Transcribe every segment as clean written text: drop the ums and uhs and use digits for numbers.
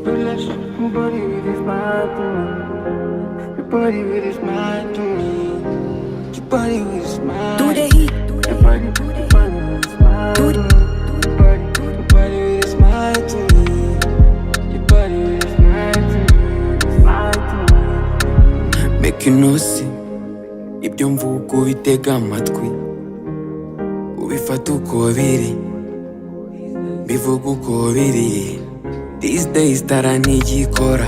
Relax, your body with is mine to me. Your body with is mine to me. Your body with is mine. Do the heat. Your body, your body with is mine to me. Your body with is mine to me. Your body with is mine to me. It's mine to me. Make you know see ibyo mvuga, ubitega amatwi, ubifata uko biri, bivuga uko biri. These days tara ntigikora,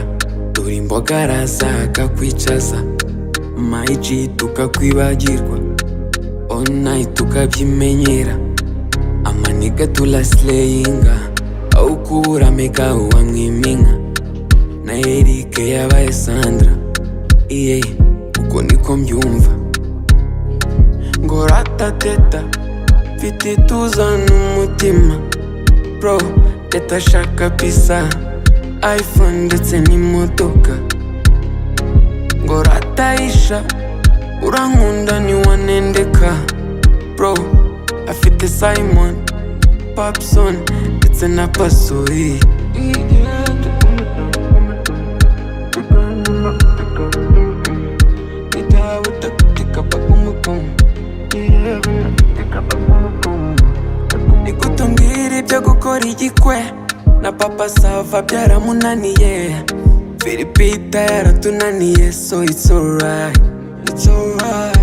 dore imboga araza akakwicaza, my G, tukakwibagirwa all night, tukabyimenyera amaniga turaslayinga, aho kubura mega wamwiminka na Eric yabaye Sandra iye, uko niko mbyumva. Ngo ratateta, mfite ituza n'umutima, bro. Teta ashaka pizza, iPhone ndetse n'imodoka. Ngo ratayisha, urankunda ntiwanendeka, bro. Afite Simon Papson ndetse na Pasori. Nigute umbwira ibyo gukora igikwe na Papa Sava byaramunaniye, Filipita yaratunaniye, so it's alright, it's alright.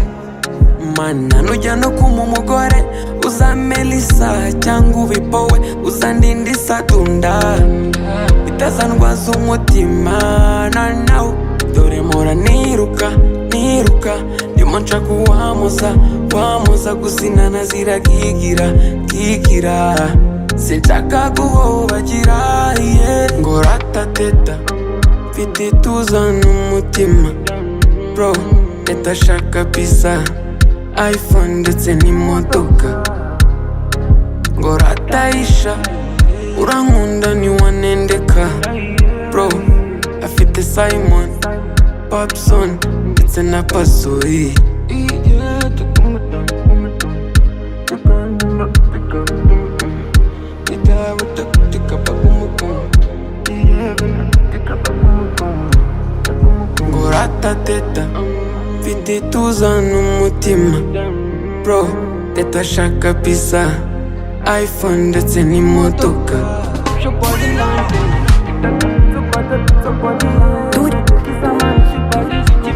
Mana, nujya no kuma umugore uza Melisa cyangwa ubipowe, uzandinda isadunda itazandwaza umutima na nawe. Dore mpora niruka niruka, ndimo nshaka uwamuza wamuza gusinana ziragigira gigira, sinshaka guhobagira, yeah. Ngo ratateta, mfite ituza n'umutima, bro. Teta ashaka pizza, iPhone ndetse n'imodoka. Ngo ratayisha, urankunda ntiwanendeka, bro. Afite Simon Papson ndetse na Pasori. Ngo ratateta, mfite ituza n'umutima, bro. Teta ashaka pizza, iPhone ndetse n'imodoka.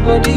Body,